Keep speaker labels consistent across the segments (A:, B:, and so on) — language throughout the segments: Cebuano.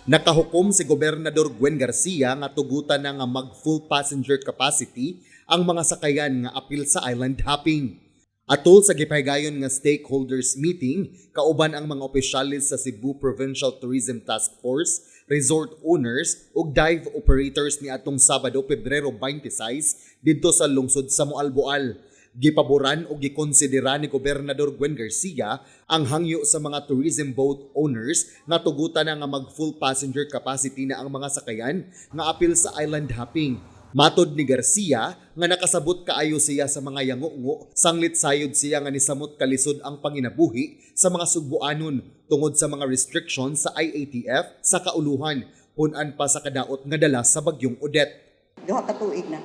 A: Nakahukom si Gobernador Gwen Garcia nga tugutan na nga mag full passenger capacity ang mga sakayan nga apil sa island hopping. Atol sa gipahigayon nga stakeholders meeting kauban ang mga opisyales sa Cebu Provincial Tourism Task Force, resort owners ug dive operators ni atong Sabado, Pebrero 26, didto sa lungsod sa Moalboal. Gipaboran o gikonsidera ni Gobernador Gwen Garcia ang hangyo sa mga tourism boat owners nga tugutan na nga mag full passenger capacity na ang mga sakayan nga apil sa island hopping. Matod ni Garcia nga nakasabot kaayo siya sa mga yangungo sanglit sayod siya nga nisamot kalisod ang panginabuhi sa mga Sugbuanon tungod sa mga restrictions sa IATF sa kauluhan, pun-an pa sa kadaot nga dala sa bagyong Odette.
B: 2 ka tuig na.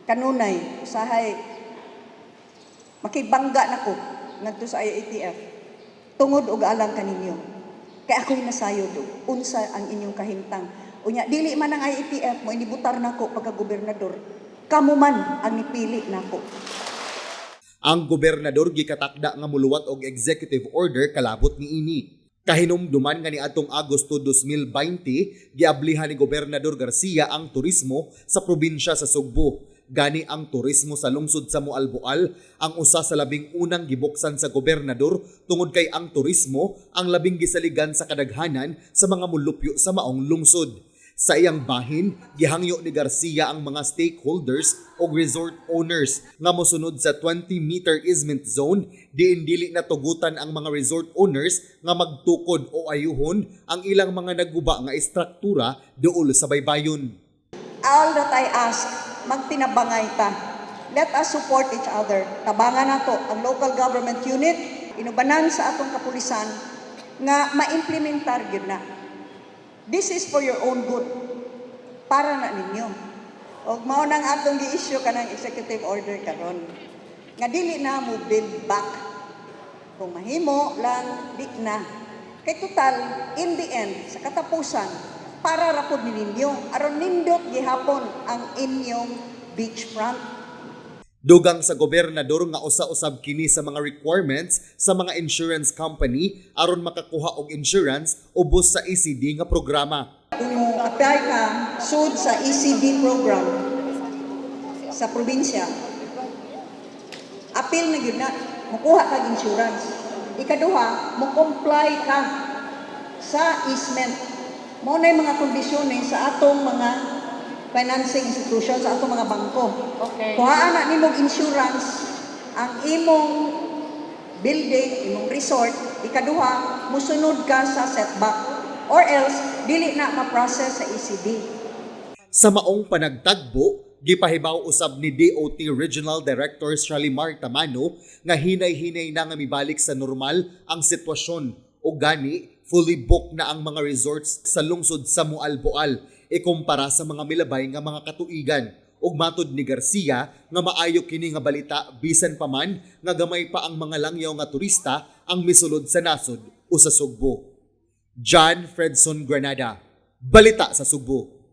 B: Kanunay, usahay, makibangga na ko ngadto sa IATF. Tungod og alang kaninyo. Kay ako'y nasayod og unsa ang inyong kahimtang. Unya dili man ang IATF mo inibutar nako pagka gobernador. Kamo man ang nipili nako.
A: Ang gobernador gikatakda nga muluwat og executive order kalabot niini. Kahinumduman nga niadtong Agosto 2020, giablihan ni Gobernador Garcia ang turismo sa probinsya sa Sugbo. Gani ang turismo sa lungsod sa Moalboal ang usa sa labing unang gibuksan sa gobernador tungod kay ang turismo ang labing gisaligan sa kadaghanan sa mga mulupyo sa maong lungsod. Sa iyang bahin, gihangyo ni Garcia ang mga stakeholders o resort owners nga mosunod sa 20-meter easement zone diin dili na tugutan ang mga resort owners nga magtukod o ayuhon ang ilang mga naguba nga istruktura duol sa baybayon.
B: All that I ask, magtinabangay ta. Let us support each other. Tabangan nato ang local government unit, inubanan sa atong kapulisan nga maimplementar gyud na. This is for your own good. Para na ninyo. Og mao nang atong gi-issue kanang executive order karon. Nga dili na mo build back. Kung mahimo lang, di na. Kay total, in the end, sa katapusan, para ra pud ni ninyo, aron nindot gihapon ang inyong beachfront.
A: Dugang sa gobernador nga usa-usab kini sa mga requirements sa mga insurance company aron makakuha og insurance ubos sa ECD nga programa.
B: Kung mo apply ka sud sa ECD program sa probinsya, apil na gyud na, mukuha kag insurance. Ikaduha, mo comply ka sa easement. Mao na mga kondisyones sa atong mga financing institution, sa atong mga bangko. Kuhaan na nimong insurance ang imong building, imong resort, ikaduha, musunod ka sa setback. Or else, dili na ma-process sa ECD.
A: Sa maong panagtagbo, gipahibaw usab ni DOT Regional Director Shalimar Tamano nga hinay-hinay na nga mibalik sa normal ang sitwasyon o gani fully booked na ang mga resorts sa lungsod sa Moalboal ikumpara sa mga milabay nga mga katuigan. Ug matod ni Garcia nga maayo kini nga balita bisan pa man nga gamay pa ang mga langyaw nga turista ang misulod sa nasod o sa Sugbo. John Fredson Granada, Balita sa Sugbo.